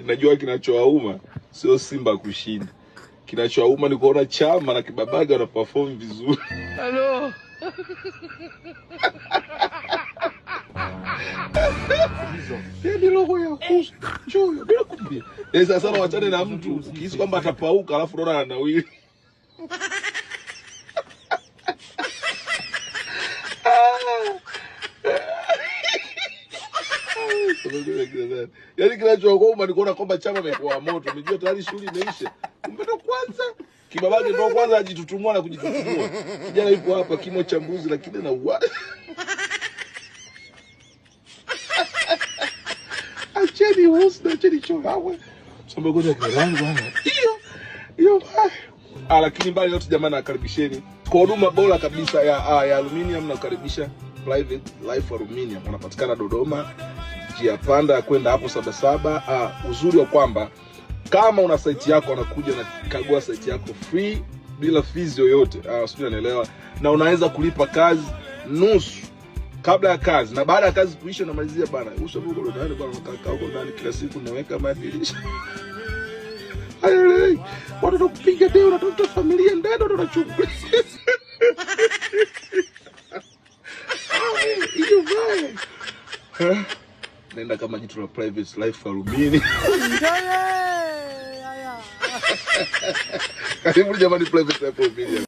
Najua kinachowauma sio Simba kushinda, kinachowauma ni kuona Chama na Kibabage wana perform vizuri. Halo. Yaani roho ya kuchoyo bila kumbia. Sasa sana wachane na mtu ukihisi kwamba atapauka alafu unaona anawili. Yaani kinachowauma ni kuona kwamba Chama amekuwa moto, umejua tayari shughuli imeisha. Kumbe ndo kwanza Kibabage ndo kwanza ajitutumua na kujitutumua. Kijana yupo hapa kimo cha mbuzi lakini na Acheni husna, acheni chogawe. Samba goja kirangu bwana. Hiyo hiyo mbaya. Ah, lakini mbali yote jamani, nakaribisheni kwa huduma bora kabisa ya aluminium. Nakaribisha Private Life Aluminium, wanapatikana Dodoma, njia panda ya kwenda hapo Sabasaba. Uzuri wa kwamba kama una site yako wanakuja na kagua site yako free bila fees yoyote. Sijui unanielewa, na unaweza kulipa kazi nusu kabla ya kazi na baada ya kazi kuisha, unamalizia bana, uso huko ndani bana, unakaa huko ndani kila siku naweka madirisha hayaeleweki. Watoto kupiga deo, unatafuta familia ndani, watoto wanachungulia hiyo mbaya. Nenda kama jitu la Private Life Alumini. Karibu jamani, Private Life Alumini.